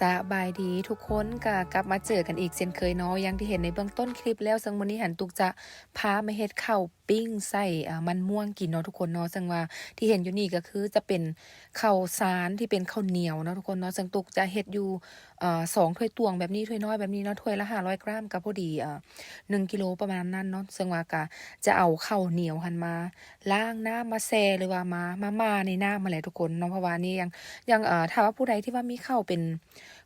ສະບາຍດີທຸກຄົນ ກະກັບມາເຈີກັນອີກເຊັ່ນເຄີຍເນາະ ຢ່າງທີ່ເຫັນໃນເບື້ອງຕົ້ນຄລິບແລ້ວ ເຊິ່ງມື້ນີ້ຫັ້ນຕຸກຈະພາມາເຮັດເຂົ້າປີ້ງໃສ່ ອາ ມັນມ່ວງກິນເນາະທຸກຄົນເນາະ. ເຊິ່ງວ່າທີ່ເຫັນຢູ່ນີ້ກໍຄືຈະເປັນເຂົ້າສານທີ່ເປັນເຂົ້າໜຽວເນາະທຸກຄົນເນາະ ເຊິ່ງຕຸກຈະເຮັດຢູ່ ເອີ ສອງຖ້ວຍຕວງແບບນີ້ ຖ້ວຍນ້ອຍແບບນີ້ເນາະ ຖ້ວຍລະຫ້າຮ້ອຍກຣາມ ກໍພໍດີ ເອີ ໜຶ່ງກິໂລປະມານນັ້ນເນາະ. ເຊິ່ງວ່າກະຈະເອົາເຂົ້າໜຽວຫັ້ນມາລ້າງນ້ຳມາແຊ່ ຫຼືວ່າມາ ມາໝ່າໃນນ້ຳຫັ້ນແຫຼະທຸກຄົນເນາະ ເພາະວ່າອັນນີ້ຍັງ ຍັງ ເອີ ຖ້າວ່າຜູ້ໃດທີ່ວ່າມີເຂົ້າເປັນ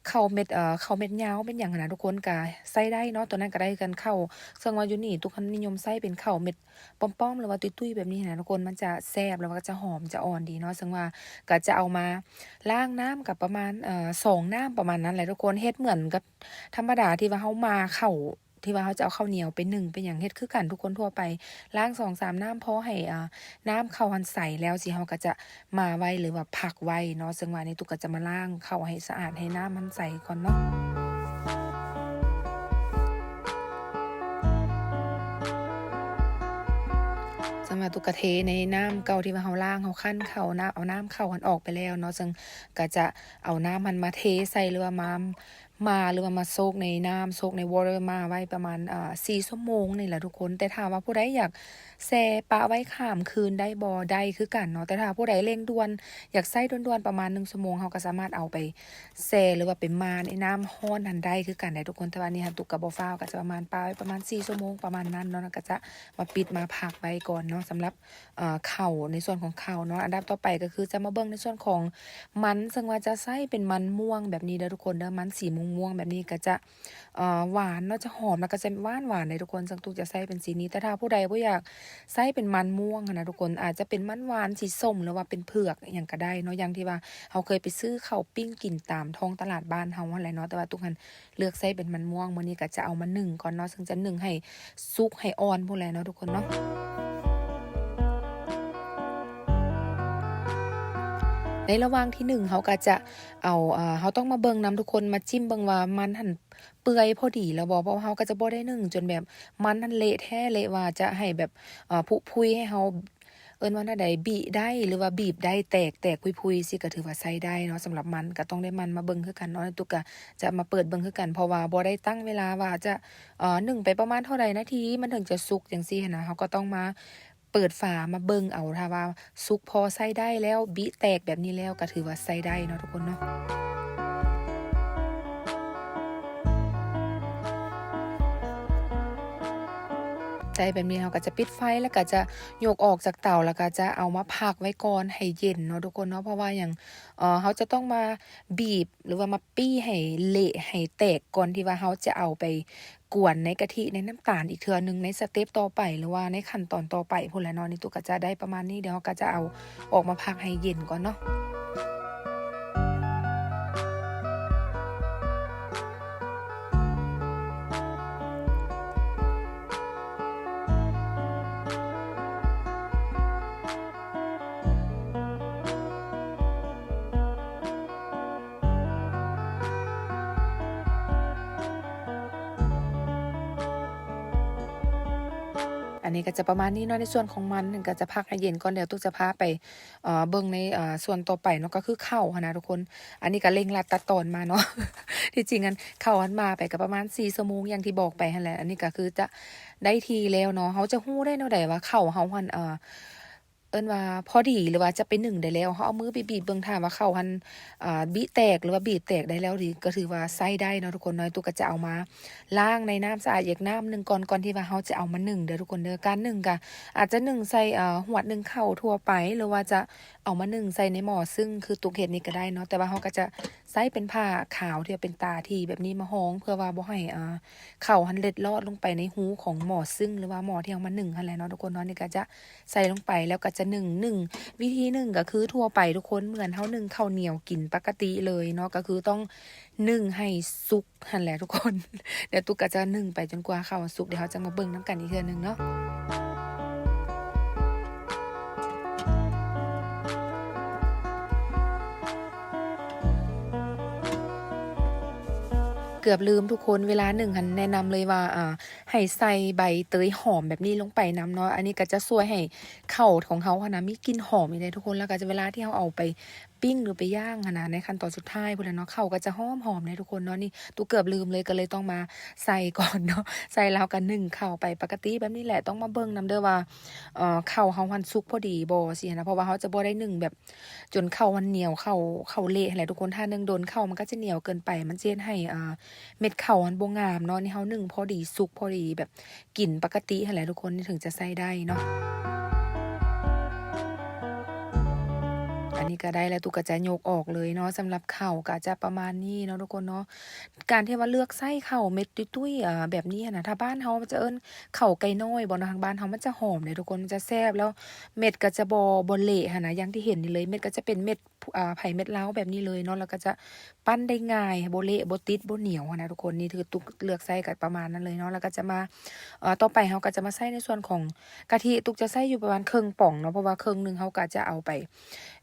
ເຂົ້າເມັດ ເອີ ເຂົ້າເມັດຍາວເປັນຫຍັງຫັ້ນນະທຸກຄົນ ກະໃຊ້ໄດ້ເນາະ ໂຕນັ້ນກະໄດ້ຄືກັນ ເຂົ້າ ເຊິ່ງວ່າຢູ່ນີ້ຕຸກຫັ້ນນິຍົມໃຊ້ເປັນເຂົ້າເມັດປ້ອມໆ ຫຼືວ່າຕຸ້ຍໆ ແບບນີ້ຫັ້ນນະທຸກຄົນ ມັນຈະແຊບ ແລ້ວມັນກະຈະຫອມ ຈະອ່ອນດີເນາະ. ເຊິ່ງວ່າກະຈະເອົາມາລ້າງນ້ຳກັບປະມານ ເອີ ສອງນ້ຳປະມານນັ້ນແຫຼະທຸກຄົນ ເຮັດເໝືອນກັບທຳມະດາທີ່ວ່າເຮົາໝ່າເຂົ້າ ທີ່ວ່າເຮົາຈະເອົາເຂົ້າໜຽວໄປໜຶ້ງໄປຫຍັງ ເຮັດຄືກັນທຸກຄົນທົ່ວໄປ ລ້າງສອງສາມນ້ຳ ພໍໃຫ້ ເອີ ນ້ຳເຂົ້າຫັ້ນໃສແລ້ວ ຊິເຮົາກໍຈະໝ່າໄວ້ ຫຼືວ່າພັກໄວ້ເນາະ. ເຊິ່ງວ່ານີ້ຕຸກກໍຈະມາລ້າງເຂົ້າໃຫ້ສະອາດ ໃຫ້ນ້ຳມັນໃສກ່ອນເນາະ. ເຊິ່ງວ່າຕຸກກະເທໃນນ້ຳເກົ່າທີ່ວ່າເຮົາລ້າງ ເຮົາຄັ້ນເຂົ້າ ນ້ຳ ເອົານ້ຳເຂົ້າຫັ້ນອອກໄປແລ້ວເນາະ ເຊິ່ງກໍຈະເອົານ້ຳຫັ້ນມາເທໃສ່ ຫຼືວ່າມາ ໝ່າ ຫຼືວ່າມາໂຊກໃນນ້ຳ ໂຊກໃນວໍເຕີ ໝ່າໄວ້ປະມານ ເອີ ສີ່ຊົ່ວໂມງນີ້ແຫຼະທຸກຄົນ. ແຕ່ຖ້າວ່າຜູ້ໃດຢາກແຊ່ປະໄວ້ຂ້າມຄືນໄດ້ບໍ່ ໄດ້ຄືກັນເນາະ ແຕ່ຖ້າຜູ້ໃດເລັ່ງດ່ວນ ຢາກໃຊ້ດ່ວນໆ ປະມານໜຶ່ງຊົ່ວໂມງ ເຮົາກໍສາມາດເອົາໄປແຊ່ ຫຼືວ່າໄປໝ່າໃນນ້ຳຮ້ອນຫັ້ນໄດ້ຄືກັນໄດ໋ທຸກຄົນ. ແຕ່ວ່າອັນນີ້ຫັ້ນຕຸກກໍບໍ່ຟ້າວ ກໍຈະປະມານປະໄວ້ປະມານສີ່ຊົ່ວໂມງປະມານນັ້ນເນາະ ແລ້ວກໍຈະມາປິດມາພັກໄວ້ກ່ອນເນາະ ສຳລັບ ເອີ ເຂົ້າ ໃນສ່ວນຂອງເຂົ້າເນາະ. ອັນດັບຕໍ່ໄປກໍຄືຈະມາເບິ່ງໃນສ່ວນຂອງມັນ ເຊິ່ງວ່າຈະໃຊ້ເປັນມັນມ່ວງແບບນີ້ເດີທຸກຄົນເດີ ມັນສີມ່ວງໆ ແບບນີ້ກໍຈະ ເອີ ຫວານເນາະ ຈະຫອມ ແລ້ວກໍຈະຫວານໆ ເດ້ທຸກຄົນ ເຊິ່ງຕຸກຈະໃຊ້ເປັນສີນີ້. ແຕ່ຖ້າຜູ້ໃດບໍ່ຢາກໃຊ້ເປັນມັນມ່ວງຫັ້ນນະທຸກຄົນ ອາດຈະເປັນມັນຫວານ ສີສົ້ມ ຫຼືວ່າເປັນເຜືອກຫຍັງກໍໄດ້ເນາະ ຢ່າງທີ່ວ່າເຮົາເຄີຍໄປຊື້ເຂົ້າປີ້ງກິນຕາມທ້ອງຕະຫຼາດບ້ານເຮົາຫັ້ນແຫຼະເນາະ. ແຕ່ວ່າຕຸກຫັ້ນ ເລືອກໃຊ້ເປັນມັນມ່ວງ ມື້ນີ້ກໍຈະເອົາມາໜຶ້ງກ່ອນເນາະ ເຊິ່ງຈະໜຶ້ງໃຫ້ສຸກໃຫ້ອ່ອນພຸ້ນແຫຼະເນາະທຸກຄົນເນາະ. ໃນລະຫວ່າງທີ່ໜຶ້ງ ເຮົາກໍຈະເອົາ ເອີ ເຮົາຕ້ອງມາເບິ່ງນຳທຸກຄົນ ມາຈິ້ມເບິ່ງວ່າມັນຫັ້ນເປື່ອຍພໍດີແລ້ວບໍ່ ເພາະວ່າເຮົາກໍຈະບໍ່ໄດ້ໜຶ້ງຈົນແບບມັນຫັ້ນເລະແທ້ເລະ ວ່າຈະໃຫ້ແບບ ເອີ ຜຸຜຸຍໃຫ້ເຮົາ ເອີ້ນວ່າແນວໃດ ບິໄດ້ ຫຼືວ່າບີບໄດ້ ແຕກ ແຕກຜຸຍໆ ຊີ້ກໍຖືວ່າໃຊ້ໄດ້ເນາະ. ສຳລັບມັນກໍຕ້ອງໄດ້ໝັ່ນມາເບິ່ງຄືກັນເນາະ ຕຸກກະຈະມາເປີດເບິ່ງຄືກັນ ເພາະວ່າບໍ່ໄດ້ຕັ້ງເວລາວ່າຈະ ເອີ ໜຶ້ງໄປປະມານເທົ່າໃດນາທີມັນເຖິງຈະສຸກ ຈັ່ງຊີ້ຫັ້ນນະ. ເຮົາກໍຕ້ອງມາເປີດຝາມາເບິ່ງເອົາ ຖ້າວ່າສຸກພໍໃຊ້ໄດ້ແລ້ວ ບິແຕກແບບນີ້ແລ້ວ ກໍຖືວ່າໃຊ້ໄດ້ເນາະທຸກຄົນເນາະ. ໃຊ້ແບບນີ້ ເຮົາກໍຈະປິດໄຟ ແລ້ວກໍຈະຍົກອອກຈາກເຕົາ ແລ້ວກໍຈະເອົາມາພັກໄວ້ກ່ອນໃຫ້ເຢັນເນາະທຸກຄົນເນາະ. ເພາະວ່າຫຍັງ ເອີ ເຮົາຈະຕ້ອງມາບີບ ຫຼືວ່າມາປີ້ໃຫ້ເລະໃຫ້ແຕກ ກ່ອນທີ່ວ່າເຮົາຈະເອົາໄປກວນໃນກະທິ ໃນນ້ຳຕານອີກເທື່ອໜຶ່ງ ໃນສະເຕັບຕໍ່ໄປ ຫຼືວ່າໃນຂັ້ນຕອນຕໍ່ໄປພຸ້ນແຫຼະເນາະ. ນີ້ຕຸກກະຈະໄດ້ປະມານນີ້ ດຽວເຮົາກໍຈະເອົາອອກມາພັກໃຫ້ເຢັນກ່ອນເນາະ. ອັນນີ້ກໍຈະປະມານນີ້ເນາະ ໃນສ່ວນຂອງມັນ ກໍຈະພັກໃຫ້ເຢັນກ່ອນ ດຽວຕຸກຈະພາໄປ ເອີ ເບິ່ງໃນ ເອີ ສ່ວນຕໍ່ໄປເນາະ ກໍຄືເຂົ້າຫັ້ນນະທຸກຄົນ. ອັນນີ້ກໍເລັ່ງລັດຕັດຕອນມາເນາະ ທີ່ຈິງອັນເຂົ້າຫັ້ນໝ່າໄປກໍປະມານສີ່ຊົ່ວໂມງ ຢ່າງທີ່ບອກໄປຫັ້ນແຫຼະ. ອັນນີ້ກໍຄືຈະໄດ້ທີ່ແລ້ວເນາະ. ເຮົາຈະຮູ້ໄດ້ແນວໃດວ່າເຂົ້າເຮົາຫັ້ນ ເອີ ເອີ້ນວ່າພໍດີ ຫຼືວ່າຈະໄປໜຶ້ງໄດ້ແລ້ວ ເຮົາເອົາມືບີບໆເບິ່ງ ຖ້າວ່າເຂົ້າຫັ້ນ ອາ ບິແຕກ ຫຼືວ່າບີບແຕກໄດ້ແລ້ວນີ້ ກໍຖືວ່າໃຊ້ໄດ້ເນາະທຸກຄົນເນາະ. ຕຸກກະຈະເອົາມາລ້າງໃນນ້ຳສະອາດອີກນ້ຳໜຶ່ງກ່ອນ ກ່ອນທີ່ວ່າເຮົາຈະເອົາມາໜຶ້ງເດີທຸກຄົນເດີ. ການໜຶ້ງກະອາດຈະໜຶ້ງໃສ່ ອາ ຫວດໜຶ້ງເຂົ້າທົ່ວໄປ ຫຼືວ່າຈະເອົາມາໜຶ້ງໃສ່ໃນໝໍ້ຊຶ້ງ ຄືຕຸກເຮັດນີ້ກະໄດ້ເນາະ. ແຕ່ວ່າເຮົາກະຈະໃຊ້ເປັນຜ້າຂາວທີ່ເປັນຕາຖີ່ແບບນີ້ມາຮອງ ເພື່ອວ່າບໍ່ໃຫ້ ອາ ເຂົ້າຫັ້ນເລັດລອດລົງໄປໃນຮູຂອງໝໍ້ຊຶ້ງ ຫຼືວ່າໝໍ້ທີ່ເຮົາມາໜຶ້ງຫັ້ນແຫຼະເນາະທຸກຄົນເນາະ. ນີ້ກະຈະ ໃສ່ລົງໄປ ແລ້ວກໍຈະໜຶ້ງ ໜຶ້ງ ວິທີໜຶ້ງກໍຄືທົ່ວໄປທຸກຄົນ ເໝືອນເຮົາໜຶ້ງເຂົ້າໜຽວກິນປົກກະຕິເລີຍເນາະ ກໍຄືຕ້ອງໜຶ້ງໃຫ້ສຸກຫັ້ນແຫຼະທຸກຄົນ. ດຽວຕຸກກະຈະໜຶ້ງໄປຈົນກວ່າເຂົ້າສຸກ ດຽວເຮົາຈະມາເບິ່ງນຳກັນອີກເທື່ອໜຶ່ງເນາະ. ເກືອບລືມທຸກຄົນ ເວລາໜຶ້ງຫັ້ນແນະນຳເລີຍວ່າ ອາ ໃຫ້ໃສ່ໃບເຕີຍຫອມແບບນີ້ລົງໄປນຳເນາະ. ອັນນີ້ກໍຈະຊ່ວຍໃຫ້ເຂົ້າຂອງເຮົາຫັ້ນນະມີກິ່ນຫອມອີກເດ້ທຸກຄົນ. ແລ້ວກໍເວລາທີ່ເຮົາເອົາໄປ ປີ້ງ ຫຼື ໄປຍ່າງຫັ້ນນະ ໃນຂັ້ນຕອນສຸດທ້າຍພຸ້ນແຫຼະເນາະ. ເຂົ້າກໍຈະຫອມໆເດ້ທຸກຄົນເນາະ. ນີ້ ຕຸກເກືອບລືມເລີຍ ກໍເລີຍຕ້ອງມາໃສ່ກ່ອນເນາະ. ໃສ່ແລ້ວກໍໜຶ້ງເຂົ້າໄປ ປະກະຕິແບບນີ້ແຫຼະ. ຕ້ອງມາເບິ່ງນຳເດີ້ວ່າ ເອີ ເຂົ້າເຮົາຫັ້ນສຸກພໍດີບໍ່ ຊີ້ນະ. ເພາະວ່າເຮົາຈະບໍ່ໄດ້ໜຶ້ງແບບຈົນເຂົ້າມັນໜຽວ ເຂົ້າ ເຂົ້າເລະຫັ້ນແຫຼະທຸກຄົນ. ຖ້າໜຶ້ງດົນ ເຂົ້າມັນກໍຈະໜຽວເກີນໄປ ມັນຈະເຮັດໃຫ້ ເອີ ເມັດເຂົ້າມັນບໍ່ງາມເນາະ. ນີ້ເຮົາໜຶ້ງພໍດີ ສຸກພໍດີ ແບບ ກິນປະກະຕິຫັ້ນແຫຼະທຸກຄົນ ເຖິງຈະໃຊ້ໄດ້ເນາະ. ອັນນີ້ກໍໄດ້ແລ້ວ ຕຸກກໍຈະຍົກອອກເລີຍເນາະ. ສຳລັບເຂົ້າກໍຈະປະມານນີ້ເນາະທຸກຄົນເນາະ. ການທີ່ວ່າເລືອກໃຊ້ເຂົ້າເມັດຕຸ້ຍໆ ເອີ ແບບນີ້ຫັ້ນນະ ຖ້າບ້ານເຮົາມັນຈະເອີ້ນເຂົ້າໄກ່ນ້ອຍບໍ່ເນາະ ທາງບ້ານເຮົາ ມັນຈະຫອມເດ້ທຸກຄົນ ມັນຈະແຊບ ແລ້ວເມັດກໍຈະບໍ່ ບໍ່ເລະຫັ້ນນະ ຢ່າງທີ່ເຫັນນີ້ເລີຍ. ເມັດກໍຈະເປັນເມັດ ອາ ໃຜເມັດລາວແບບນີ້ເລີຍເນາະ ແລ້ວກໍຈະ ປັ້ນໄດ້ງ່າຍ ບໍ່ເລະ ບໍ່ຕິດ ບໍ່ໜຽວຫັ້ນນະທຸກຄົນ. ນີ້ຄືຕຸກເລືອກໃຊ້ກໍປະມານນັ້ນເລີຍເນາະ. ແລ້ວກໍຈະມາ ເອີ ຕໍ່ໄປເຮົາກໍຈະມາໃສ່ໃນສ່ວນຂອງກະທິ ຕຸກຈະໃສ່ຢູ່ປະມານເຄິ່ງປ໋ອງເນາະ ເພາະວ່າເຄິ່ງໜຶ່ງເຮົາກໍຈະເອົາໄປ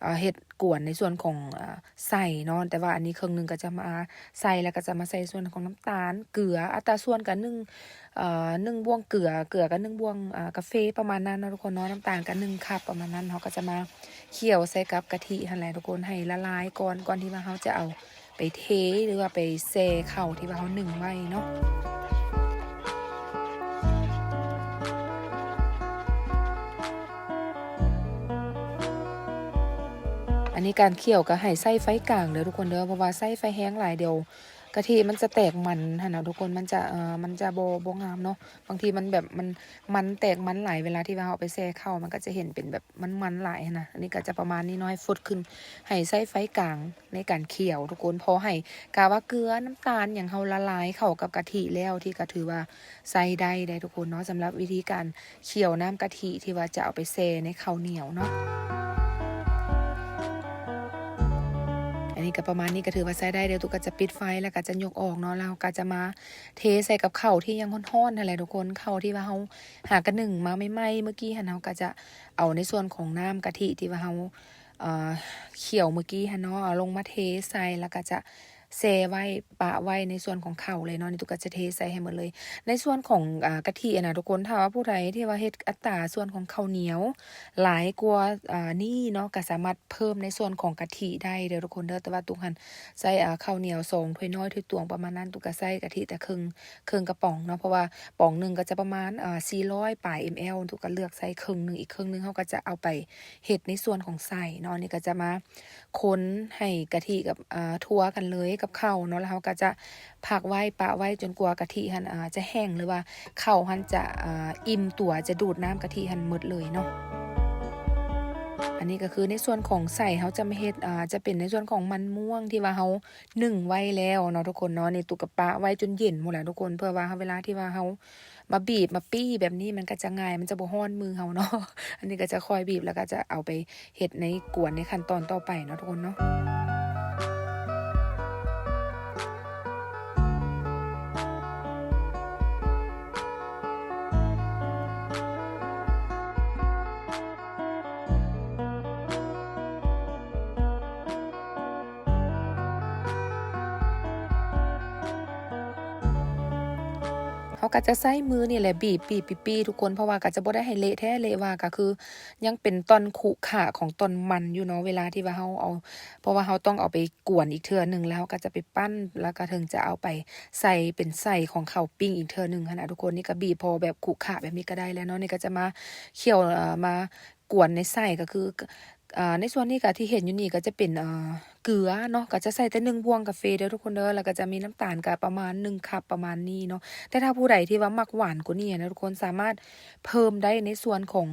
ເອີ ເຮັດກວນໃນສ່ວນຂອງ ເອີ ໄສ້ເນາະ. ແຕ່ວ່າອັນນີ້ເຄິ່ງໜຶ່ງກໍຈະມາໃສ່ ແລ້ວກໍຈະມາໃສ່ສ່ວນຂອງນ້ຳຕານ ເກືອ ອັດຕາສ່ວນກໍໜຶ່ງ ເອີ ໜຶ່ງບ່ວງເກືອ ເກືອກໍໜຶ່ງບ່ວງ ເອີ ກາເຟປະມານນັ້ນເນາະທຸກຄົນເນາະ. ນ້ຳຕານກໍໜຶ່ງຄັບປະມານນັ້ນ. ເຮົາກໍຈະມາ ຂ້ຽວໃສ່ກັບກະທິຫັ້ນແຫຼະທຸກຄົນ ໃຫ້ລະລາຍກ່ອນ ກ່ອນທີ່ວ່າເຮົາຈະເອົາໄປເທ ຫຼືວ່າໄປແຊ່ເຂົ້າທີ່ວ່າເຮົາໜຶ້ງໄວ້ເນາະ. ອັນນີ້ການຂ້ຽວກໍໃຫ້ໃຊ້ໄຟກາງເດີທຸກຄົນເດີ ເພາະວ່າໃຊ້ໄຟແຮງຫຼາຍດຽວກະທິມັນຈະແຕກມັນຫັ້ນນະທຸກຄົນ ມັນຈະ ເອີ ມັນຈະບໍ່ ບໍ່ງາມເນາະ. ບາງທີມັນແບບ ມັນ ມັນແຕກມັນຫຼາຍ ເວລາທີ່ວ່າເຮົາເອົາໄປແຊ່ເຂົ້າ ມັນກໍຈະເຫັນເປັນແບບມັນໆຫຼາຍຫັ້ນນະ. ອັນນີ້ກໍຈະປະມານນີ້ເນາະ ໃຫ້ຟົດຂຶ້ນ ໃຫ້ໃຊ້ໄຟກາງໃນການຂ້ຽວທຸກຄົນ. ພໍໃຫ້ ກະວ່າເກືອ ນ້ຳຕານຫຍັງເຮົາລະລາຍເຂົ້າກັບກະທິແລ້ວ ທີ່ກໍຖືວ່າໃຊ້ໄດ້ໄດ໋ທຸກຄົນເນາະ. ສຳລັບວິທີການຂ້ຽວນ້ຳກະທິທີ່ວ່າຈະເອົາໄປແຊ່ໃນເຂົ້າໜຽວເນາະ. ອັນນີ້ກໍປະມານນີ້ ກໍຖືວ່າໃຊ້ໄດ້ແລ້ວ. ຕຸກກໍຈະປິດໄຟ ແລ້ວກໍຈະຍົກອອກເນາະ ແລ້ວເຮົາກໍຈະມາ ເທໃສ່ກັບເຂົ້າທີ່ຍັງຮ້ອນໆຫັ້ນແຫຼະທຸກຄົນ ເຂົ້າທີ່ວ່າເຮົາຫາກະໜຶ້ງມາໃໝ່ໆເມື່ອກີ້ຫັ້ນ ເຮົາກໍຈະເອົາໃນສ່ວນຂອງນ້ຳກະທິທີ່ວ່າເຮົາ ເອີ ຂ້ຽວເມື່ອກີ້ຫັ້ນເນາະ ເອົາລົງມາເທໃສ່ ແລ້ວກໍຈະແຊ່ໄວ້ ປະໄວ້ໃນສ່ວນຂອງເຂົ້າເລີຍເນາະ. ນີ້ຕຸກກໍຈະເທໃສ່ໃຫ້ໝົດເລີຍ ໃນສ່ວນຂອງ ອາ ກະທິຫັ້ນນະທຸກຄົນ. ຖ້າວ່າຜູ້ໃດທີ່ວ່າເຮັດອັດຕາສ່ວນຂອງເຂົ້າໜຽວຫຼາຍກວ່າ ອາ ນີ້ເນາະ ກໍສາມາດ ເພີ່ມໃນສ່ວນຂອງກະທິໄດ້ເດີທຸກຄົນເດີ. ແຕ່ວ່າຕຸກຫັ້ນໃຊ້ ເຂົ້າໜຽວສອງຖ້ວຍນ້ອຍຖ້ວຍຕວງປະມານນັ້ນ ຕຸກກໍໃຊ້ກະທິແຕ່ເຄິ່ງ ເຄິ່ງກະປ໋ອງເນາະ ເພາະວ່າປ໋ອງໜຶ່ງກໍຈະປະມານ ອາ ສີ່ຮ້ອຍປາຍ ml ຕຸກກໍເລືອກໃຊ້ເຄິ່ງໜຶ່ງ ອີກເຄິ່ງໜຶ່ງເຮົາກໍຈະເອົາໄປເຮັດໃນສ່ວນຂອງໄສ້ເນາະ. ນີ້ກໍຈະມາຄົນໃຫ້ກະທິກັບ ອາ ທົ່ວກັນເລີຍກັບເຂົ້າເນາະ ແລ້ວເຮົາກໍຈະ ພັກໄວ້ ປະໄວ້ຈົນກວ່າກະທິຫັ້ນ ອາ ຈະແຫ້ງ ຫຼືວ່າເຂົ້າຫັ້ນຈະ ອາ ອີ່ມຕົວ ຈະດູດນ້ຳກະທິຫັ້ນໝົດເລີຍເນາະ. ອັນນີ້ກໍຄືໃນສ່ວນຂອງໄສ້ ເຮົາຈະມາເຮັດ ອາ ຈະເປັນໃນສ່ວນຂອງມັນມ່ວງທີ່ວ່າເຮົາໜຶ້ງໄວ້ແລ້ວເນາະທຸກຄົນເນາະ. ນີ້ຕຸກກະປະໄວ້ຈົນເຢັນພຸ້ນແຫຼະທຸກຄົນ ເພື່ອວ່າເຮົາ ເວລາທີ່ວ່າເຮົາມາບີບມາປີ້ແບບນີ້ ມັນກໍຈະງ່າຍ ມັນຈະບໍ່ຮ້ອນມືເຮົາເນາະ. ອັນນີ້ກໍຈະຄ່ອຍບີບ ແລ້ວກໍຈະເອົາໄປ ເຮັດໃນກວນໃນຂັ້ນຕອນຕໍ່ໄປເນາະທຸກຄົນເນາະ. ເຮົາກໍຈະໃຊ້ມືນີ້ແຫຼະ ບີບໆ ປີ້ໆ ທຸກຄົນ ເພາະວ່າກໍຈະບໍ່ໄດ້ໃຫ້ເລະແທ້ເລະວ່າ ກໍຄື ຍັງເປັນຕ່ອນຂຸຂະຂອງຕ່ອນມັນຢູ່ເນາະ ເວລາທີ່ວ່າເຮົາເອົາ ເພາະວ່າເຮົາຕ້ອງເອົາໄປກວນອີກເທື່ອໜຶ່ງ ແລ້ວເຮົາກໍຈະໄປປັ້ນ ແລ້ວກໍເຖິງຈະເອົາໄປໃສ່ເປັນໄສ້ຂອງເຂົ້າປີ້ງອີກເທື່ອໜຶ່ງຫັ້ນນະທຸກຄົນ. ນີ້ກໍບີບພໍແບບຂຸຂະແບບນີ້ກໍໄດ້ແລ້ວເນາະ. ນີ້ກໍຈະມາຂ້ຽວ ເອີ ມາກວນໃນໄສ້ ກໍຄື ອາ ໃນສ່ວນນີ້ກໍທີ່ເຫັນຢູ່ນີ້ກໍຈະເປັນ ເອີ ເກືອເນາະ ກໍຈະໃສ່ແຕ່ໜຶ່ງບ່ວງກາເຟເດີທຸກຄົນເດີ ແລ້ວກໍຈະມີນ້ຳຕານກໍປະມານໜຶ່ງຄັບປະມານນີ້ເນາະ. ແຕ່ຖ້າຜູ້ໃດທີ່ວ່າມັກຫວານກວ່ານີ້ນະທຸກຄົນ ສາມາດເພີ່ມໄດ້ໃນສ່ວນຂອງ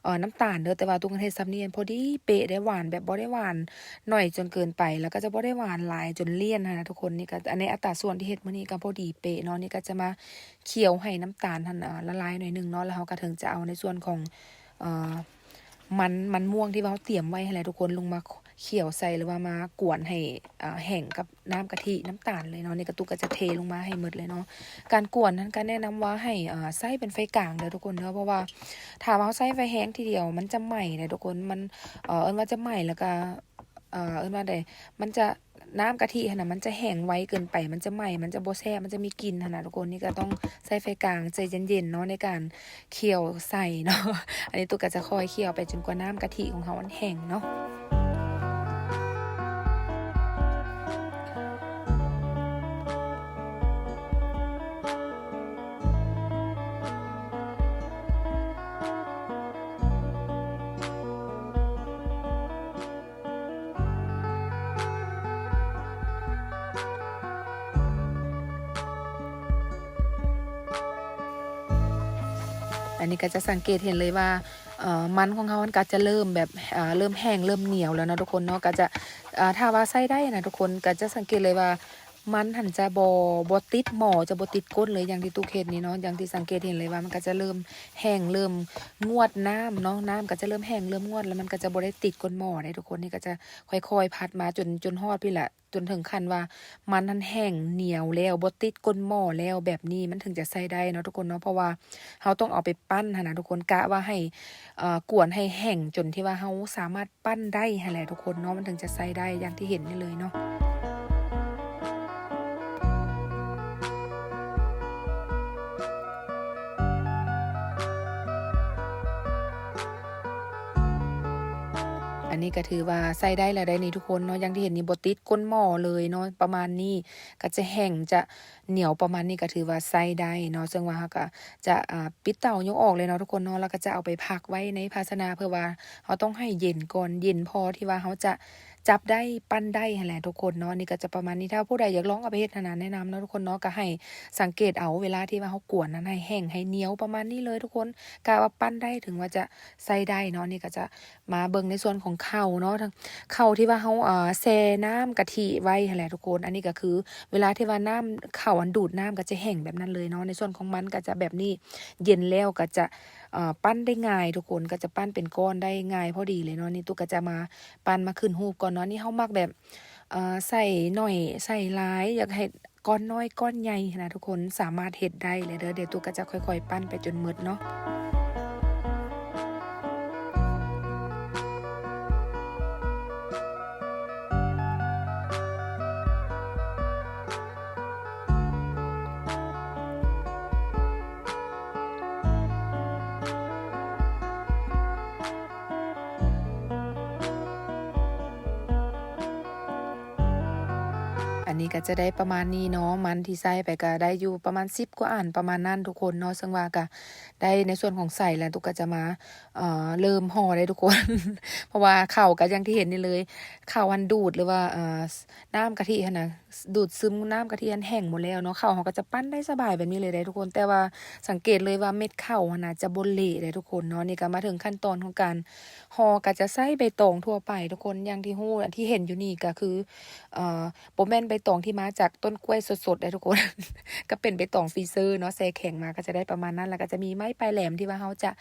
ເອີ ນ້ຳຕານເດີ ແຕ່ວ່າຕຸກເຮັດຊ່ຳນີ້ພໍດີເປະ ໄດ້ຫວານແບບບໍ່ໄດ້ຫວານໜ້ອຍຈົນເກີນໄປ ແລ້ວກໍຈະບໍ່ໄດ້ຫວານຫຼາຍຈົນລ້ຽນຫັ້ນນະທຸກຄົນ. ນີ້ກໍ ອັນໃນອັດຕາສ່ວນທີ່ເຮັດມື້ນີ້ກໍພໍດີເປະເນາະ. ນີ້ກໍຈະມາຂ້ຽວໃຫ້ນ້ຳຕານຫັ້ນ ອາ ລະລາຍໜ້ອຍໜຶ່ງເນາະ ແລ້ວເຮົາກໍເຖິງຈະເອົາໃນສ່ວນຂອງ ເອີ ມັນ ມັນມ່ວງທີ່ວ່າເຮົາຕຽມໄວ້ຫັ້ນແຫຼະທຸກຄົນ ລົງມາຂ້ຽວໃສ່ ຫຼືວ່າມາກວນໃຫ້ ອາ ແຫ້ງກັບນ້ຳກະທິ ນ້ຳຕານເລີຍເນາະ. ນີ້ກະຕຸກກໍຈະເທລົງມາໃຫ້ໝົດເລີຍເນາະ. ການກວນຫັ້ນກໍແນະນຳວ່າໃຫ້ ອາ ໃຊ້ເປັນໄຟກາງເດີທຸກຄົນເດີ ເພາະວ່າຖ້າວ່າເຮົາໃຊ້ໄຟແຮງທີດຽວມັນຈະໄໝ້ເດ້ທຸກຄົນ ມັນ ເອີ ເອີ້ນວ່າຈະໄໝ້ ແລ້ວກໍ ເອີ ເອີ້ນວ່າໃດ ມັນຈະ ນ້ຳກະທິຫັ້ນນະ ມັນຈະແຫ້ງໄວເກີນໄປ ມັນຈະໄໝ້ ມັນຈະບໍ່ແຊບ ມັນຈະມີກິ່ນຫັ້ນນະທຸກຄົນ. ນີ້ກໍຕ້ອງໃຊ້ໄຟກາງໃຈເຢັນໆເນາະ ໃນການຂ້ຽວໃສ່ເນາະ. ອັນນີ້ຕຸກກໍຈະຄ່ອຍຂ້ຽວໄປຈົນກວ່ານ້ຳກະທິຂອງເຮົາມັນແຫ້ງເນາະ. ນີ້ກໍຈະສັງເກດເຫັນເລີຍວ່າ ເອີ ມັນຂອງເຮົາມັນກໍຈະເລີ່ມແບບ ເອີ ເລີ່ມແຫ້ງເລີ່ມໜຽວແລ້ວເນາະທຸກຄົນເນາະ. ກໍຈະ ເອີ ຖ້າວ່າໃຊ້ໄດ້ນະທຸກຄົນ ກໍຈະສັງເກດເລີຍວ່າ ມັນຫັ້ນຈະບໍ່ ບໍ່ຕິດໝໍ້ ຈະບໍ່ຕິດກົ້ນເລີຍ ຢ່າງທີ່ຕຸກເຫັນນີ້ເນາະ. ຢ່າງທີ່ສັງເກດເຫັນເລີຍວ່າ ມັນກໍຈະເລີ່ມແຫ້ງ ເລີ່ມງວດນ້ຳເນາະ, ນ້ຳກໍຈະເລີ່ມແຫ້ງເລີ່ມງວດ ແລ້ວມັນກໍຈະບໍ່ໄດ້ຕິດກົ້ນໝໍ້ເດ້ທຸກຄົນ. ນີ້ກໍຈະຄ່ອຍໆພັດມາຈົນ ຈົນຮອດພີ້ແຫຼະ ຈົນເຖິງຂັ້ນວ່າມັນຫັ້ນແຫ້ງໜຽວແລ້ວ ບໍ່ຕິດກົ້ນໝໍ້ແລ້ວ ແບບນີ້ມັນເຖິງຈະໃຊ້ໄດ້ເນາະທຸກຄົນເນາະ. ເພາະວ່າເຮົາຕ້ອງເອົາໄປປັ້ນຫັ້ນນະທຸກຄົນ ກະວ່າໃຫ້ ເອີ ກວນໃຫ້ແຫ້ງຈົນທີ່ວ່າເຮົາສາມາດ ປັ້ນໄດ້ຫັ້ນແຫຼະທຸກຄົນເນາະ ມັນເຖິງຈະໃຊ້ໄດ້ຢ່າງທີ່ເຫັນນີ້ເລີຍເນາະ. ອັນນີ້ກໍຖືວ່າໃຊ້ໄດ້ແລ້ວໄດ໋ນີ້ທຸກຄົນເນາະ. ຢ່າງທີ່ເຫັນນີ້ ບໍ່ຕິດກົ້ນໝໍ້ເລີຍເນາະ ປະມານນີ້ ກໍຈະແຫ້ງ ຈະ ໜຽວປະມານນີ້ກໍຖືວ່າໃຊ້ໄດ້ເນາະ. ເຊິ່ງວ່າເຮົາກໍຈະ ອາ ປິດເຕົາຍົກອອກເລີຍເນາະທຸກຄົນເນາະ ແລ້ວກໍຈະເອົາໄປພັກໄວ້ໃນພາຊະນະ ເພື່ອວ່າເຮົາຕ້ອງໃຫ້ເຢັນກ່ອນ ເຢັນພໍທີ່ວ່າເຮົາຈະຈັບໄດ້ ປັ້ນໄດ້ຫັ້ນແຫຼະທຸກຄົນເນາະ. ນີ້ກໍຈະປະມານນີ້ ຖ້າຜູ້ໃດຢາກລອງເອົາໄປເຮັດຫັ້ນນະ ແນະນຳເນາະທຸກຄົນເນາະ. ກໍໃຫ້ສັງເກດເອົາເວລາທີ່ວ່າເຮົາກວນນັ້ນ ໃຫ້ແຫ້ງໃຫ້ໜຽວປະມານນີ້ເລີຍທຸກຄົນ ກະວ່າປັ້ນໄດ້ ເຖິງວ່າຈະໃຊ້ໄດ້ເນາະ. ນີ້ກໍຈະ ມາເບິ່ງໃນສ່ວນຂອງເຂົ້າເນາະ ເຂົ້າທີ່ວ່າເຮົາ ເອີ ແຊ່ນ້ຳກະທິໄວ້ຫັ້ນແຫຼະທຸກຄົນ. ອັນນີ້ກໍຄືເວລາທີ່ວ່ານ້ຳເຂົ້າອັນດູດນ້ຳກໍຈະແຫ້ງແບບນັ້ນເລີຍເນາະ. ໃນສ່ວນຂອງມັນກໍຈະແບບນີ້ ເຢັນແລ້ວກໍຈະ ເອີ ປັ້ນໄດ້ງ່າຍທຸກຄົນ ກໍຈະປັ້ນເປັນກ້ອນໄດ້ງ່າຍພໍດີເລີຍເນາະ. ນີ້ຕຸກກໍຈະມາປັ້ນມາຂຶ້ນຮູບກ່ອນເນາະ. ນີ້ເຮົາມັກແບບ ເອີ ໃສ່ໜ້ອຍໃສ່ຫຼາຍ ຢາກໃຫ້ ກ້ອນນ້ອຍກ້ອນໃຫຍ່ຫັ້ນນະທຸກຄົນ ສາມາດເຮັດໄດ້ແຫຼະເດີ. ດຽວຕຸກກໍຈະຄ່ອຍໆປັ້ນໄປຈົນໝົດເນາະ. ອັນນີ້ກໍຈະໄດ້ປະມານນີ້ເນາະ ມັນທີ່ໃສ່ໄປກໍໄດ້ຢູ່ປະມານສິບກວ່າອັນປະມານນັ້ນທຸກຄົນເນາະ. ເຊິ່ງວ່າກໍໄດ້ໃນສ່ວນຂອງໄສ້ແລ້ວ ຕຸກກໍຈະມາ ເອີ ເລີ່ມຫໍ່ໄດ້ທຸກຄົນ ເພາະວ່າເຂົ້າກໍຢ່າງທີ່ເຫັນນີ້ເລີຍ ເຂົ້າຫັ້ນດູດ ຫຼືວ່າ ເອີ ນ້ຳກະທິຫັ້ນນະ ດູດຊຶມນ້ຳກະທິຫັ້ນແຫ້ງໝົດແລ້ວເນາະ. ເຂົ້າເຮົາກໍຈະປັ້ນໄດ້ສະບາຍແບບນີ້ເລີຍເດ້ທຸກຄົນ ແຕ່ວ່າສັງເກດເລີຍວ່າເມັດເຂົ້າຫັ້ນນະຈະບໍ່ເລະເດ້ທຸກຄົນເນາະ. ນີ້ກໍມາເຖິງຂັ້ນຕອນຂອງການຫໍ່ ກໍຈະໃຊ້ໃບຕອງທົ່ວໄປທຸກຄົນ ຢ່າງທີ່ຮູ້ ທີ່ເຫັນຢູ່ນີ້ກໍຄື ເອີ ບໍ່ແມ່ນໃບຕອງທີ່ມາຈາກຕົ້ນກ້ວຍສົດໆເດ້ທຸກຄົນ ກໍເປັນໃບຕອງຟຣີເຊີເນາະ ແຊ່ແຂງມາກໍຈະໄດ້ປະມານນັ້ນ. ແລ້ວກໍຈະມີໄມ້ປາຍແຫຼມທີ່ວ່າເຮົາຈະ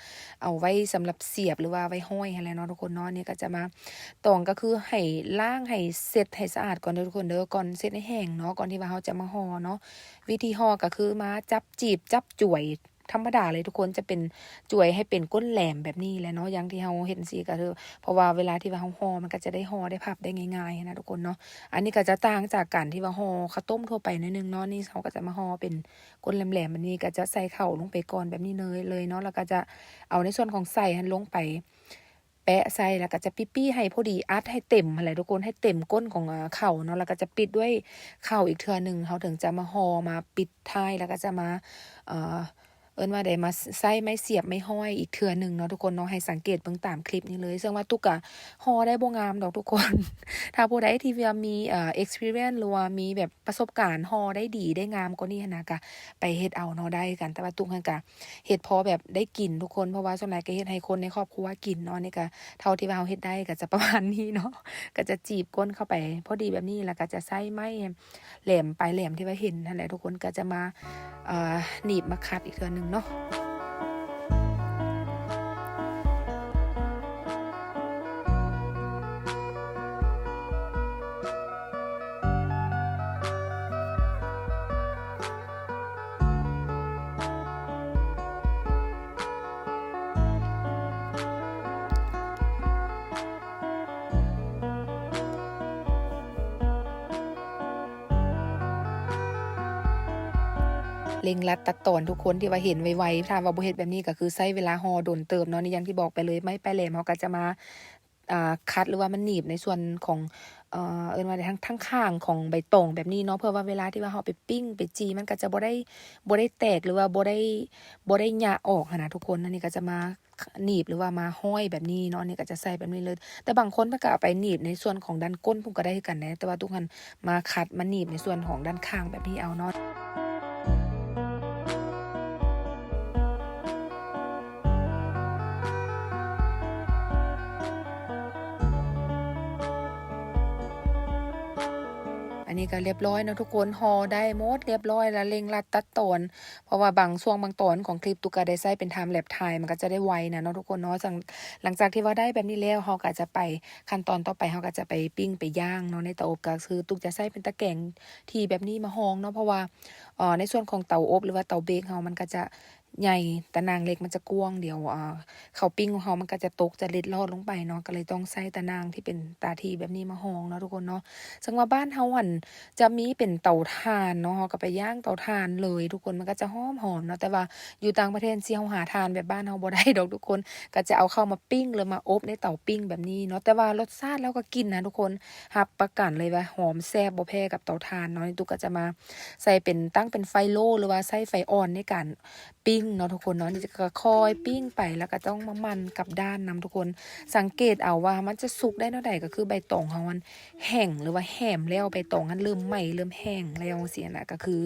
ເອົາໄວ້ສຳລັບສຽບ ຫຼືວ່າໄວ້ຫ້ອຍຫັ້ນແຫຼະເນາະທຸກຄົນເນາະ. ນີ້ກໍຈະມາຕອງ ກໍຄືໃຫ້ລ້າງໃຫ້ເຊັດໃຫ້ສະອາດກ່ອນເດີທຸກຄົນເດີ ກ່ອນເຊັດໃຫ້ແຫ້ງເນາະ ກ່ອນທີ່ວ່າເຮົາຈະມາຫໍ່ເນາະ. ວິທີຫໍ່ກໍຄືມາຈັບຈີບຈັບຈວຍ ທຳມະດາເລີຍທຸກຄົນ ຈະເປັນຈວຍໃຫ້ເປັນກົ້ນແຫຼມແບບນີ້ແຫຼະເນາະ ຢ່າງທີ່ເຮົາເຫັນຊີ້ກໍຄື ເພາະວ່າເວລາທີ່ວ່າເຮົາຫໍ່ ມັນກໍຈະໄດ້ຫໍ່ໄດ້ພັບໄດ້ງ່າຍໆຫັ້ນນະທຸກຄົນເນາະ. ອັນນີ້ກໍຈະຕ່າງຈາກການທີ່ວ່າຫໍ່ເຂົ້າຕົ້ມທົ່ວໄປໜ້ອຍໜຶ່ງເນາະ. ນີ້ເຮົາກໍຈະມາຫໍ່ເປັນກົ້ນແຫຼມໆ ອັນນີ້ກໍຈະໃສ່ເຂົ້າລົງໄປກ່ອນແບບນີ້ເລີຍ ເລີຍເນາະ ແລ້ວກໍຈະເອົາໃນສ່ວນຂອງໄສ້ຫັ້ນລົງໄປ ແປະໃສ່ ແລ້ວກໍຈະປີ້ໆໃຫ້ພໍດີ ອັດໃຫ້ເຕັມຫັ້ນແຫຼະທຸກຄົນ ໃຫ້ເຕັມກົ້ນຂອງ ເອີ ເຂົ້າເນາະ ແລ້ວກໍຈະປິດດ້ວຍເຂົ້າອີກເທື່ອໜຶ່ງ ເຮົາເຖິງຈະມາຫໍ່ມາປິດທ້າຍ ແລ້ວກໍຈະມາ ເອີ ເອີ້ນວ່າໃດ ມາໃຊ້ໄມ້ສຽບໄມ້ຫ້ອຍອີກເທື່ອໜຶ່ງເນາະທຸກຄົນເນາະ. ໃຫ້ສັງເກດເບິ່ງຕາມຄລິບນີ້ເລີຍ ເຊິ່ງວ່າຕຸກກະຫໍ່ໄດ້ບໍ່ງາມດອກທຸກຄົນ ຖ້າຜູ້ໃດທີ່ວ່າມີ ເອີ experience ຫຼືວ່າມີແບບປະສົບການຫໍ່ໄດ້ດີໄດ້ງາມກວ່ານີ້ຫັ້ນນະ ກະໄປເຮັດເອົາເນາະ ໄດ້ຄືກັນ ແຕ່ວ່າຕຸກຫັ້ນກະ ເຮັດພໍແບບໄດ້ກິນທຸກຄົນ ເພາະວ່າສ່ວນຫຼາຍກໍເຮັດໃຫ້ຄົນໃນຄອບຄົວກິນເນາະ. ນີ້ກໍເທົ່າທີ່ວ່າເຮົາເຮັດໄດ້ກໍຈະປະມານນີ້ເນາະ ກໍຈະຈີບກົ້ນເຂົ້າໄປພໍດີແບບນີ້ ແລ້ວກໍຈະໃຊ້ໄມ້ແຫຼມປາຍແຫຼມທີ່ວ່າເຫັນຫັ້ນແຫຼະທຸກຄົນ ກໍຈະມາ ເອີ ໜີບມາຂັດອີກເທື່ອໜຶ່ງເນາະ. ເລັ່ງລັດຕັດຕອນທຸກຄົນທີ່ວ່າເຫັນໄວໆ ຖ້າວ່າບໍ່ເຮັດແບບນີ້ກໍຄືໃຊ້ເວລາຫໍ່ດົນເຕີບເນາະ. ນີ້ຢ່າງທີ່ບອກໄປເລີຍ ໄມ້ປາຍແຫຼມເຮົາກໍຈະມາ ອ່າ ຂັດ ຫຼືວ່າມາໜີບໃນສ່ວນຂອງ ເອີ ເອີ້ນວ່າໃດ ທາງ ທາງຂ້າງຂອງໃບຕອງແບບນີ້ເນາະ ເພື່ອວ່າເວລາທີ່ວ່າເຮົາໄປປີ້ງໄປຈີ່ ມັນກໍຈະບໍ່ໄດ້ ບໍ່ໄດ້ແຕກ ຫຼືວ່າບໍ່ໄດ້ ບໍ່ໄດ້ຫຍະອອກຫັ້ນນະທຸກຄົນ. ອັນນີ້ກໍຈະມາໜີບ ຫຼືວ່າມາຫ້ອຍແບບນີ້ເນາະ ອັນນີ້ກໍຈະໃສ່ແບບນີ້ເລີຍ. ແຕ່ບາງຄົນເພິ່ນກໍເອົາໄປໜີບໃນສ່ວນຂອງດ້ານກົ້ນພຸ້ນກໍໄດ້ຄືກັນເດ້ ແຕ່ວ່າຕຸກຫັ້ນມາຂັດມາໜີບໃນສ່ວນຂອງດ້ານຂ້າງແບບນີ້ເອົາເນາະ. ນີ້ກໍຮຽບຮ້ອຍເນາະທຸກຄົນ ຫໍ່ໄດ້ໝົດຮຽບຮ້ອຍ ແລ້ວເລັ່ງລັດຕັດຕອນ ເພາະວ່າບາງຊ່ວງບາງຕອນຂອງຄລິບຕຸກກະໄດ້ໃຊ້ເປັນ time lapse ຖ່າຍ ມັນກໍຈະໄດ້ໄວນະເນາະທຸກຄົນເນາະ. ຈັ່ງ ຫຼັງຈາກທີ່ວ່າໄດ້ແບບນີ້ແລ້ວ ເຮົາກໍຈະໄປ ຂັ້ນຕອນຕໍ່ໄປ ເຮົາກໍຈະໄປປີ້ງໄປຍ່າງເນາະ ໃນເຕົາອົບ ກໍຄືຕຸກຈະໃຊ້ເປັນຕະແກງທີ່ແບບນີ້ມາຮອງເນາະ ເພາະວ່າ ເອີ ໃນສ່ວນຂອງເຕົາອົບ ຫຼືວ່າເຕົາເບກເຮົາ ມັນກໍຈະໃຫຍ່ ຕາໜ່າງເຫຼັກມັນຈະກວ້າງ ດຽວ ເອີ ເຂົ້າປີ້ງຂອງເຮົາມັນກໍຈະຕົກ ຈະເລັດລອດລົງໄປເນາະ ກໍເລີຍຕ້ອງໃຊ້ຕາໜ່າງທີ່ເປັນຕາຖີແບບນີ້ມາຮອງເນາະທຸກຄົນເນາະ. ເຊິ່ງວ່າບ້ານເຮົາຫັ້ນຈະມີເປັນເຕົາຖ່ານເນາະ ເຮົາກໍໄປຍ່າງເຕົາຖ່ານເລີຍທຸກຄົນ ມັນກໍຈະຫອມໆເນາະ. ແຕ່ວ່າຢູ່ຕ່າງປະເທດ ຊິເຮົາຫາຖ່ານແບບບ້ານເຮົາບໍ່ໄດ້ດອກທຸກຄົນ ກໍຈະເອົາເຂົ້າມາປີ້ງ ຫຼືມາອົບໃນເຕົາປີ້ງແບບນີ້ເນາະ. ແຕ່ວ່າລົດຊາດແລ້ວກໍກິ່ນນະທຸກຄົນ ຮັບປະກັນເລີຍວ່າຫອມແຊບບໍ່ແພ້ກັບເຕົາຖ່ານເນາະ. ນີ້ຕຸກກໍຈະມາໃສ່ເປັນ ຕັ້ງເປັນໄຟໂລ ຫຼືວ່າໃຊ້ໄຟອ່ອນໃນການ ປີ້ງເນາະທຸກຄົນເນາະ. ນີ້ຈະຄ່ອຍໆປີ້ງໄປ ແລ້ວກໍຕ້ອງມາໝັ່ນກັບດ້ານນຳທຸກຄົນ. ສັງເກດເອົາວ່າມັນຈະສຸກໄດ້ແນວໃດ ກໍຄືໃບຕອງເຮົາມັນແຫ້ງ ຫຼືວ່າແຫ້ມແລ້ວ ໃບຕອງຫັ້ນເລີ່ມໄໝ້ ເລີ່ມແຫ້ງແລ້ວຈັ່ງຊີ້ນະ ກໍຄື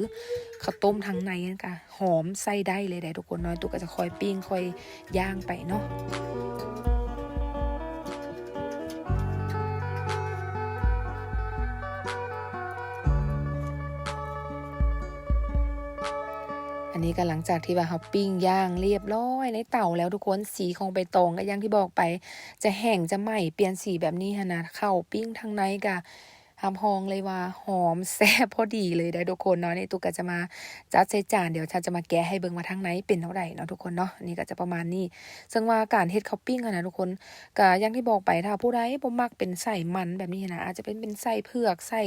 ເຂົ້າຕົ້ມທາງໃນຫັ້ນກະຫອມ ໃຊ້ໄດ້ເລີຍເດ້ທຸກຄົນເນາະ. ຕຸກກໍຈະຄ່ອຍປີ້ງ ຄ່ອຍ ຍ່າງໄປເນາະ. ອັນນີ້ກໍຫຼັງຈາກທີ່ວ່າເຮົາປີ້ງຍ່າງຮຽບຮ້ອຍໃນເຕົາແລ້ວທຸກຄົນ ສີຂອງໃບຕອງກໍຢ່າງທີ່ບອກໄປ ຈະແຫ້ງຈະໄໝ້ ປ່ຽນສີແບບນີ້ຫັ້ນນະ. ເຂົ້າປີ້ງທາງໃນກໍ ຮັບຮອງເລີຍວ່າຫອມແຊບພໍດີເລີຍເດ້ທຸກຄົນເນາະ. ນີ້ຕຸກກໍຈະມາຈັດໃສ່ຈານ ດຽວຈະມາແກະໃຫ້ເບິ່ງວ່າທາງໃນເປັນແນວໃດເນາະທຸກຄົນເນາະ. ນີ້ກໍຈະປະມານນີ້ ເຊິ່ງວ່າການເຮັດເຂົ້າປີ້ງຫັ້ນນະທຸກຄົນ ກະຢ່າງທີ່ບອກໄປ ຖ້າຜູ້ໃດບໍ່ມັກເປັນໄສ້ມັນແບບນີ້ນະ ອາດຈະເປັນ ເປັນໄສ້ເຜືອກ ໄສ້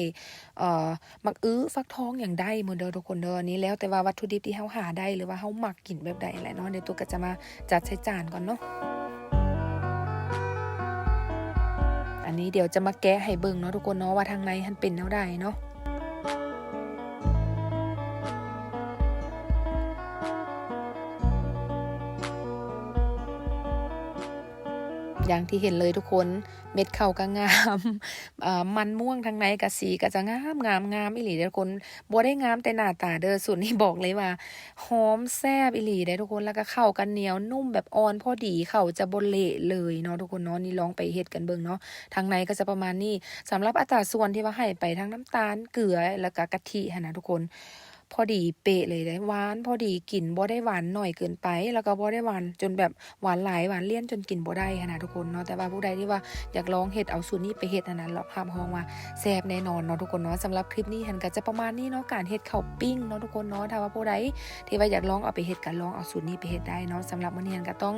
ເອີ ໝາກອຶ ຟັກທອງຫຍັງໄດ້ໝົດເດີທຸກຄົນເດີ. ນີ້ແລ້ວແຕ່ວ່າວັດຖຸດິບທີ່ເຮົາຫາໄດ້ ຫຼືວ່າເຮົາມັກ ກິນແບບໃດແຫຼະເນາະ. ດຽວຕຸກກໍຈະມາຈັດໃສ່ຈານກ່ອນເນາະ. ອັນນີ້ດຽວຈະມາແກະໃຫ້ເບິ່ງເນາະທຸກຄົນເນາະ ວ່າທາງໃນຫັ້ນເປັນແນວໃດເນາະ. ຢ່າງທີ່ເຫັນເລີຍທຸກຄົນ ເມັດເຂົ້າກໍງາມ ເອີ ມັນມ່ວງທາງໃນກໍ ສີກໍຈະງາມ ງາມ ງາມອີ່ຫຼີເດີ້ທຸກຄົນ. ບໍ່ໄດ້ງາມແຕ່ໜ້າຕາເດີ້ ສູດນີ້ບອກເລີຍວ່າຫອມແຊບອີ່ຫຼີເດ້ທຸກຄົນ. ແລ້ວກໍເຂົ້າກໍໜຽວນຸ້ມແບບອ່ອນພໍດີ ເຂົ້າຈະບໍ່ເລະເລີຍເນາະທຸກຄົນເນາະ. ນີ້ລອງໄປເຮັດກັນເບິ່ງເນາະ. ທາງໃນກໍຈະປະມານນີ້ ສຳລັບອັດຕາສ່ວນທີ່ວ່າໃຫ້ໄປ ທັງນ້ຳຕານ ເກືອ ແລ້ວກໍກະທິຫັ້ນນະທຸກຄົນ ພໍດີເປະເລີຍເດ້ ຫວານພໍດີກິນ ບໍ່ໄດ້ຫວານໜ້ອຍເກີນໄປ ແລ້ວກໍບໍ່ໄດ້ຫວານຈົນແບບ ຫວານຫຼາຍ ຫວານລ້ຽນຈົນກິນບໍ່ໄດ້ຫັ້ນນະທຸກຄົນເນາະ. ແຕ່ວ່າຜູ້ໃດທີ່ວ່າຢາກລອງເຮັດ ເອົາສູດນີ້ໄປເຮັດຫັ້ນນະ ຮັບຮອງວ່າແຊບແນ່ນອນເນາະທຸກຄົນເນາະ. ສຳລັບຄລິບນີ້ຫັ້ນກໍຈະປະມານນີ້ເນາະ ການເຮັດເຂົ້າປີ້ງເນາະທຸກຄົນເນາະ. ຖ້າວ່າຜູ້ໃດທີ່ວ່າຢາກລອງເອົາໄປເຮັດ ກໍລອງເອົາສູດນີ້ໄປເຮັດໄດ້ເນາະ. ສຳລັບມື້ນີ້ຫັ້ນກໍຕ້ອງ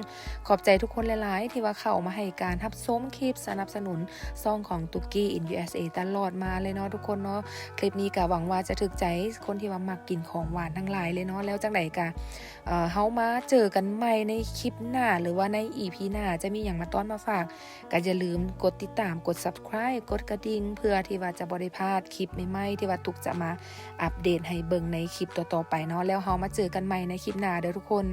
ຂອບໃຈທຸກຄົນຫຼາຍໆ ທີ່ວ່າເຂົ້າມາໃຫ້ການຮັບຊົມຄລິບ ສະໜັບສະໜູນຊ່ອງຂອງຕຸກກີ້ in USA ຕະຫຼອດມາເລີຍເນາະທຸກຄົນເນາະ. ຄລິບນີ້ກໍຫວັງວ່າຈະຖືກໃຈຄົນທີ່ວ່າມັກກິນຂອງຫວານທັງຫຼາຍເລີຍເນາະ. ແລ້ວຈັ່ງໃດກໍ ເອີ ເຮົາມາເຈີກັນໃໝ່ໃນຄລິບໜ້າ ຫຼືວ່າໃນ ອີພີ ໜ້າ ຈະມີຫຍັງມາຕ້ອນມາຝາກ ກໍຢ່າລືມກົດຕິດຕາມ ກົດ subscribe ກົດກະດິ່ງ ເພື່ອທີ່ວ່າຈະບໍ່ໄດ້ພາດຄລິບໃໝ່ໆ ທີ່ວ່າຕຸກຈະມາອັບເດດໃຫ້ເບິ່ງໃນຄລິບຕໍ່ໆໄປເນາະ. ແລ້ວເຮົາມາເຈີກັນໃໝ່ໃນຄລິບໜ້າເດີ້ທຸກຄົນ.